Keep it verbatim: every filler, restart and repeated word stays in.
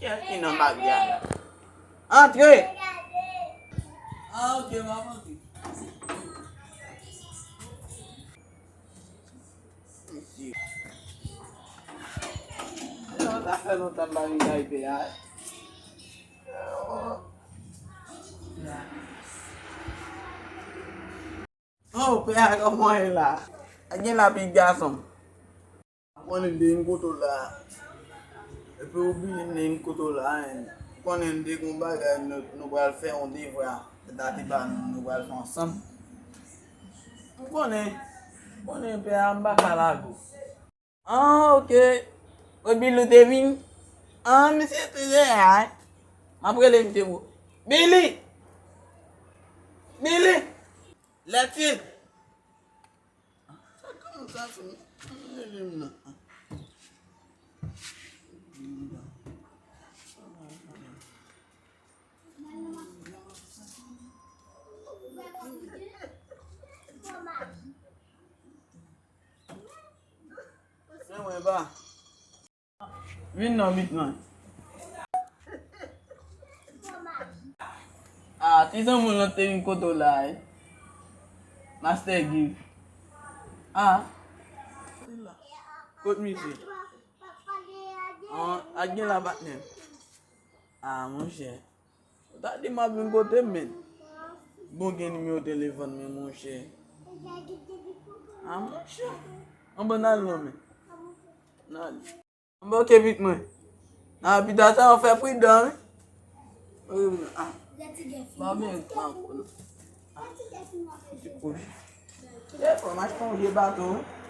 Kiyès ki nan bagay la? Antre! Ah, ok, m ap antre. Mesye. Yo, sa fè lontan m pa vin kay pè a. Oh, pè a, kòman w ye la? A gen lapli gason. Konnen m te vin kote w la. Epi w bliye m te vin kote w la, en. Konnen m te gen yon bagay nou, nou pral fè yon devwa. Tèt la te ba nou, nou pral fè ansanm. M konnen, m konnen pè a, m pa ka lage w. Ah, ok. Kot Billy te vin? Ah, misye te dèyè a, en. M ap rele misye pou. Billy! Billy! Lètid! Sa kòman sa fè? Rele m nan. Fè mwen ba. Vin non, vin non. Ah, ti zanmi w lan te vin kote w la, eh. Master Gift. Ah. Kot misye? Ah, a gen la patnè. Ah, monchè. Ou ta di m ap vin kote m, men. Bon, gen nimewo telefòn mwen, monchè. Ah, monchè. Ann bon, n al non, men. N al. Ann bon, ok, pitit mwen. Nan lapidasyon, fè pridan, wi. Wi, wi, ah. Pa byen, pa konnen. Ah. Ti kout. E, fò m achte yon vye bato, wi.